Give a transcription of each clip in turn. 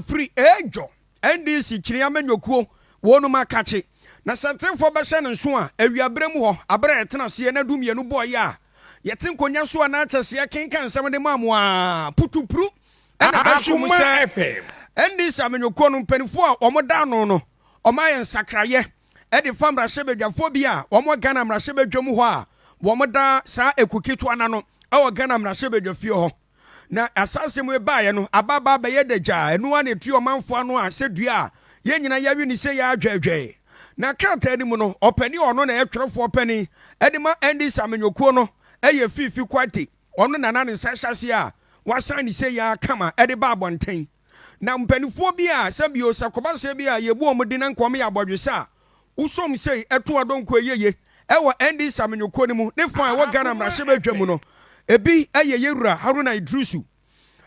Firi Adwo NDC Kyiri Amanyɔkuo wɔnom akakye na sɛ tefoɔ bɛhyɛ ne nso a, awiaberɛ mu hɔ aberɛ a yɛtena aseɛ na 12 bɔɔyɛ a yɛte nkonnwa so a na akyɛ sɛ yɛkenka nsɛm de ma mo a, putupuru ɛna bɛhwe mu sɛ NDC amanyɔkuo no mpanimfoɔ a wɔn da ano no, wɔn ayɛ nsakraeɛ ɛde fa mmarahyɛbadwafoɔ bi a wɔn Ghana mmarahyɛbadwa mu hɔ a wɔn da saa eku ketewa n'ano ɛwɔ Ghana mmarahyɛbadwa fie hɔ. Na asase mu baeɛ no ababa bɛyɛ dagyaa, ɛno a na etu ɔmanfoɔ ano a sɛ dua a yɛn nyinaa yɛawe ne sɛ yɛ adwɛdwɛe. Na krataa no mu no, ɔpanin ɔno na ɛyɛ twerɛfoɔ panin ɛde ma NDC amanyɔkuo no ɛyɛ Fiifi Kwate. Ɔno nana ne nsa hyɛ aseɛ a wasan ne sɛ yɛ akama ɛde ba abɔnten. Na mpanimfoɔ bi a sɛ bio sɛ kɔbaseɛ bi a yɛbu wɔn din na nkɔm yɛ abɔdwesɛ a wosom sei ɛto adonko yeye ɛwɔ NDC amanyɔkuo no mu ne fa a ɛwɔ Ghana mmarahyɛbadwa mu no, ebi ɛyɛ yɛwura Haruna Idrisu.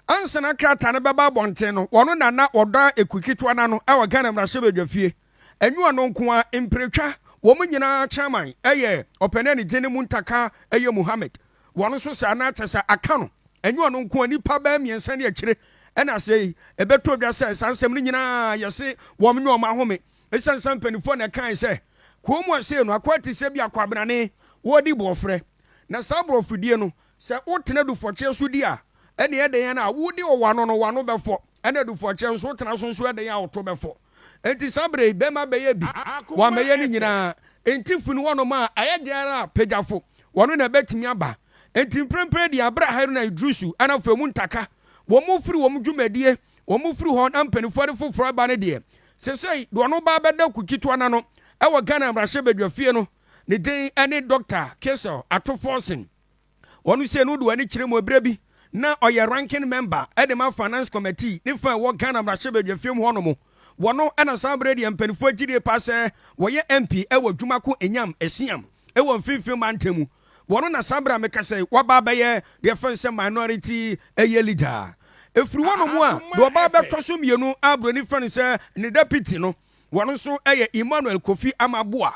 Ansa na krataa no bɛba abɔnten no, wɔno nana wɔda eku ketewa n'ano ɛwɔ Ghana mmarahyɛbadwa fie. Ɛnyɛ ɔno nko a, mpiretwa wɔn nyinaa chairman ɛyɛ ɔpanin ne din ne Muntaka ɛyɛ Muhammed. Wɔn nso saa na kyɛ sɛ aka no, ɛnyɛ ɔno nko a, nipa bɛɛ mmiɛnsa ne akyire ɛna sɛ ɛbɛtɔ dwa sɛ saa nsɛm no nyinaa yɛse wɔn nyɛ wɔn ahome, ɛsiane sɛ mpanimfoɔ na ɛkae sɛ kurom ase no akɔ ate sɛ bi akwabenane wɔdi borɔfrɛ na saa borɔfodie no sɛ wotena dufɔkyeɛ so di a, ɛne ɛdɛn a wodi wɔ wano no wano bɛfɔ, ɛna dufɔkyeɛ nso wotena so nso ɛdɛn a woto bɛfɔ. Enti saa bere yi bɛrima bɛyɛ bi wɔamɛyɛ no nyinaa enti funu hɔnom a ɛyɛ deɛ ara pagyafo wɔno na ɛbɛtumi aba. Enti mprempren deɛ, abere a Haruna Idrisu ɛna afei mu ntaka wɔn mu firi wɔn dwumadie, wɔn mu firi hɔ na mpanimfoɔ de foforɔ aba no deɛ, sesei deɛ ɔno ba bɛda ku ketewa n'ano ɛwɔ Ghana mmarahyɛbadwa fie no, ne din ɛne Dr Cassiel Ato Forson. Wɔn sɛ no de wɔn ani kyerɛ mu, ebere bi na ɔyɛ ranking member ɛde ma Finance Committee ne fa ɛwɔ Ghana mmarahyɛbadwa fie mu hɔnom. Wɔno ɛna saa bere deɛ mpanimfoɔ agyidie pa sɛ wɔyɛ MP ɛwɔ Dwumako Enyam Esiam ɛwɔ Mfimfini mantam mu. Wɔno na saa bere a meka sɛ waba abɛyɛ deɛ fɛn sɛ minority ɛyɛ leader. Efiri hɔnom a, deɛ ɔba abɛtɔ so mmienu a buroni fɛn sɛ ne deputy no, wɔn nso ɛyɛ Emmanuel Kofi Amaboa.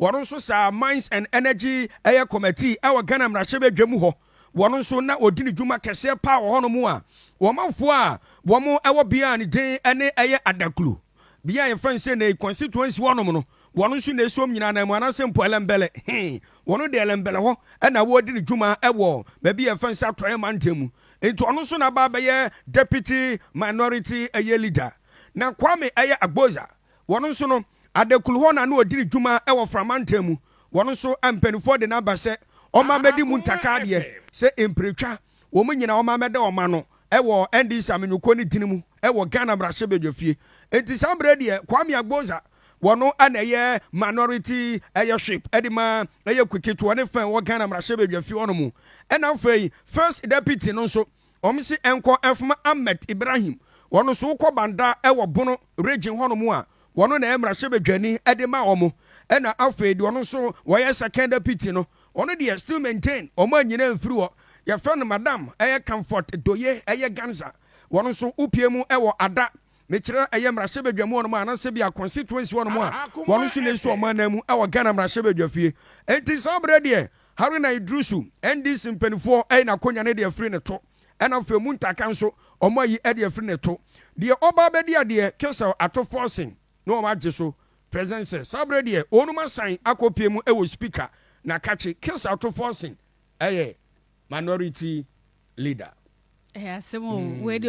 Wɔn nso saa Mines and Energy ɛyɛ committee ɛwɔ Ghana mmarahyɛbadwa mu hɔ, wɔn nso na wɔdi ne dwuma kɛseɛ paa wɔ hɔnom a wɔn afoɔ a wɔn ɛwɔ bea a ne din ɛne ɛyɛ Adaklu bea a yɛfrɛ no sɛ ne constituency hɔnom no, wɔn nso na esuom nyinaa na mu anaasɛ mpo Ɛlɛmbɛlɛ hee, wɔn de Ɛlɛmbɛlɛ hɔ ɛna wɔdi ne dwuma ɛwɔ baabi a yɛfrɛ no sɛ Atɔeɛ mantam mu. Nti ɔno nso na aba abɛyɛ deputy minority ɛyɛ leader. Na Kwame ɛyɛ Agboza, wɔn nso no Adakulu hɔ na na ɔdi ne dwuma ɛwɔ Framantam mu. Wɔn nso mpanimfoɔ de n'aba sɛ ɔma mɛdi mu ntaka adeɛ sɛ mpiretwa wɔn nyinaa ɔma mɛda ɔma no ɛwɔ NDC amenyukuo ne dini mu ɛwɔ Ghana mmarahyɛbadwa fie. Nti saa berɛ deɛ, Kwame Agboza wɔno ɛna ɛyɛ minority ɛyɛ whip ɛde ma ɛyɛ kuketewa ne fɛn wɔ Ghana mmarahyɛbadwa fie hɔ no mu. Ɛna afei first deputy no nso, wɔn si ɛnkɔ ɛfoma Ahmed Ibrahim. Wɔn nso wokɔ Banda ɛwɔ Bono Region hɔ no mu a, wɔn na ɛyɛ mmarahyɛbadwani ɛde ma wɔn. Ɛna afei deɛ ɔno nso wɔyɛ second deputy no, ɔno deɛ still maintain, wɔn anyina mfiri hɔ. Yɛfrɛ no Madam ɛyɛ Comfort Doye ɛyɛ Ganza. Wɔn nso wopie mu ɛwɔ Ada, mekyerɛ ɛyɛ mmarahyɛbadwa mu hɔnom a anaasɛ bi a constituency hɔnom a, wɔn nso na esi wɔn anan mu ɛwɔ Ghana mmarahyɛbadwa fie. Enti saa berɛ deɛ, Haruna Idrisu, NDC mpanimfoɔ ɛyɛ n'akonnwa ne deɛ afiri ne to, ɛna afei mu ntaka nso wɔn ayi ɛde afiri ne to. Deɛ ɔba abɛdi adeɛ, Cassiel Ato Forson, na wɔn agye so present sɛ saa berɛ deɛ wɔn asan akɔpie mu ɛwɔ Speaker na kakye Cassiel Ato Forson ɛyɛ minority leader. Ɛyɛ asɛm o, wei de.